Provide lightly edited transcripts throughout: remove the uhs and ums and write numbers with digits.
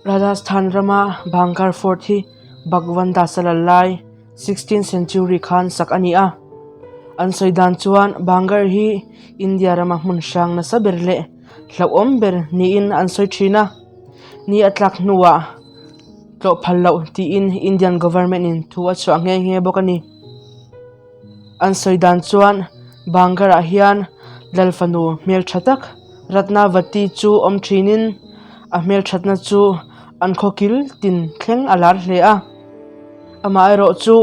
Rajasthan rama Bhangar Fort hi Bhagwan Dasa lal lai sixteenth century khan sak a ni a. An sawi dan chuan Bhangar hi India rama hmun hrang nasa ber leh hlauhawm ber niin an sawi thin a. Ni a tlak hnuah tlawh phal loh tiin Indian government in thu a chhuah nghe nghe bawk a ni. An sawi dan chuan Bhangar ah hian Lalfanu hmeltha tak Ratnavati chu awm thinin a hmelthatna chu an khawkil tin thleng a lar hle a. Amaherawhchu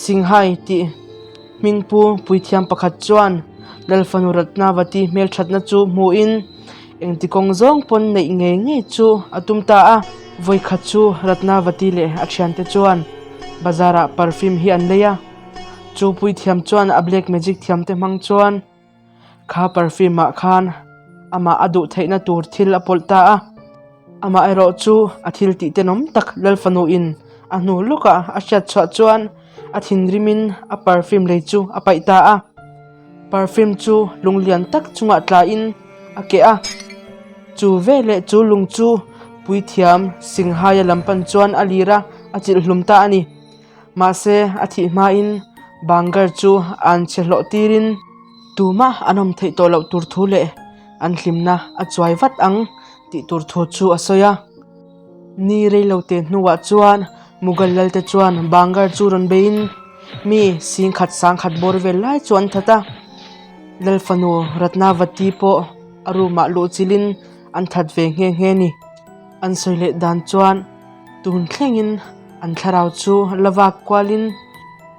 Singhai tih hmingpu puithiam pakhat chuan Lalfanu Ratnavati hmelthatna chu hmuhin engti kawng zawng pawn neih ngei ngei chu a tum ta a. Vawikhat chu Ratnavati leh a thiante chuan bazar ah perfume hi an lei a. Chu puithiam chuan a black magic thiamte hmang chuan kha perfume ah khan amah a duh theihna tur thil a pawlh ta a. Amah erawh chu a thil tih tenawm tak Lalfanu in a hnu lawkah a hriat chhuah chuan a thinrim in a perfume lei chu a paih ta a. Perfume chu lung lian tak chungah tla in a keh a. Chu veleh chu lung chu puithiam Singhaia lam pan chuan a lir a, a chilh hlum ta a ni. Mahse, a thih hmain Bhangar chu an chhe hlawh tirin tumah an awm theih tawh loh tur thu leh an hlimna a chuai vat ang tih tur thu chu a sawi a. Ni reilo te hnuah chuan Mughal lalte chuan Bhangar chu rawn beiin mi singkhat sangkhat bawr vel lai chu an that a. Lalfanu Ratnavati pawh a room ah luhchilhin an that ve nghe nghe a ni. An sawi leh dan chuan tun thlengin an thlarau chu la vak kualin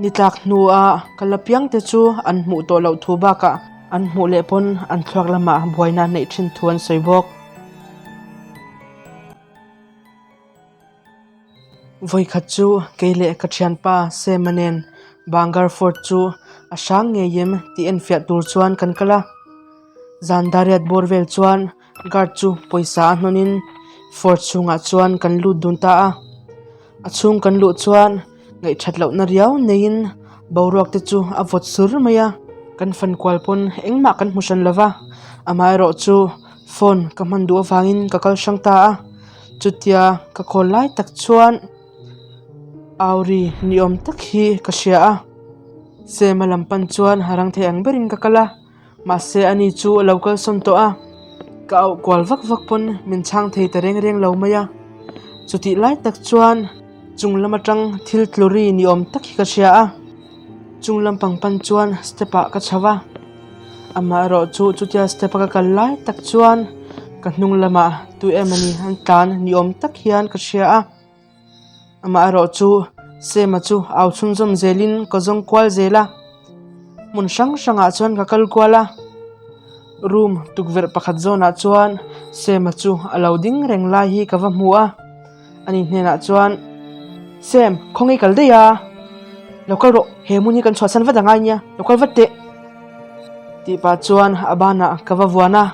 ni tlak hnua ka la piang te chu an hmuh tawh loh thu bakah an hmuh leh pawn an thluak lamah buaina neih thin thu an sawi bawk. Vawikhat chu kei leh ka thianpa Sema nen Bangar Fort chu a hrang ngei em tih enfiah tur chuan kan kal a. Zan dariat bawr vel chuan Guard chu pawisa a hnawnin fort chhungah chuan kan lut dun ta a. A chhung kan luh chuan ngaihthat lohna riau neiin boruak te chu a vawt sur mai a. Kan fan kual pawn engmah kan hmu hran lova, amaherawh chu phone ka hman duh avangin ka kal hrang ta a. Chutia ka call lai tak chuan auri ni awm tak hi ka hria a. Sema lam pan chuan rang thei ang berin ka kal a. Mahse ani chu a lo kalsawn tawh a, ka auh kual vak vak pawn min chhang thei ta reng reng lo mai a. Chutih lai tak chuan chung lam atang thil tlu ri ni awm tak hi ka hria a, chung lampang pan chuan step ah ka chho a. Amaherawh chu chutia step a ka kal lai tak chuan ka hnung lamah tu em ani an tlan ni awm tak hian ka hria a. Amaherawh chu Sema chu au chhunzawm zelin ka zawng kual zel a, hmun hrang hrangah chuan ka kal kual a, room tukverh pakhat zawnah chuan Sema chu a lo ding reng lai hi ka va hmu a, ani hnenah chuan, Sem, khawnge i kal daih a? Lo kal rawh, he hmun hi kan chhuahsan vat angai nia, lo kal vat teh tih pah chuan a banah ka va vuan a.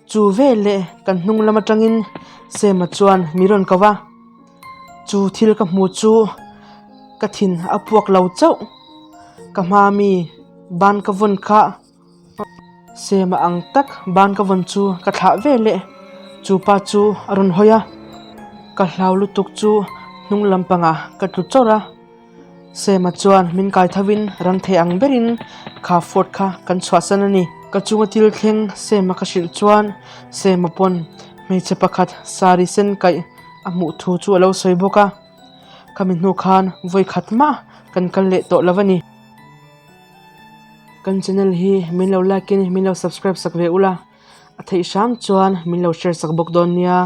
Chu veleh kan hnung lam atangin Sema chuan mi rawn ko va, chu thil ka hmu chu ka thin a puak lo chauh, ka hma mi ban ka vawn kha Sema ang tak ban ka vawn chu ka thlah veleh chu pa chu a rawn hawi a, ka hlau lutuk chu hnung lampangah ka tlu chawrh a. Sema chuan min kai thovin rang thei ang berin kha fort kha kan chhuahsan a ni. Ka chunga thil thleng Sema ka hrilh chuan Sema pawn hmeichhe pakhat sari sen kaih a hmuh thu chu a lo sawi bawk a. Khami hnu khan vawi khat mah kan kal leh tawh lo a ni. Kan channel hi min lo like in min lo subscribe sak ve ula, a theih hram chuan min lo share sak bawk dawn nia.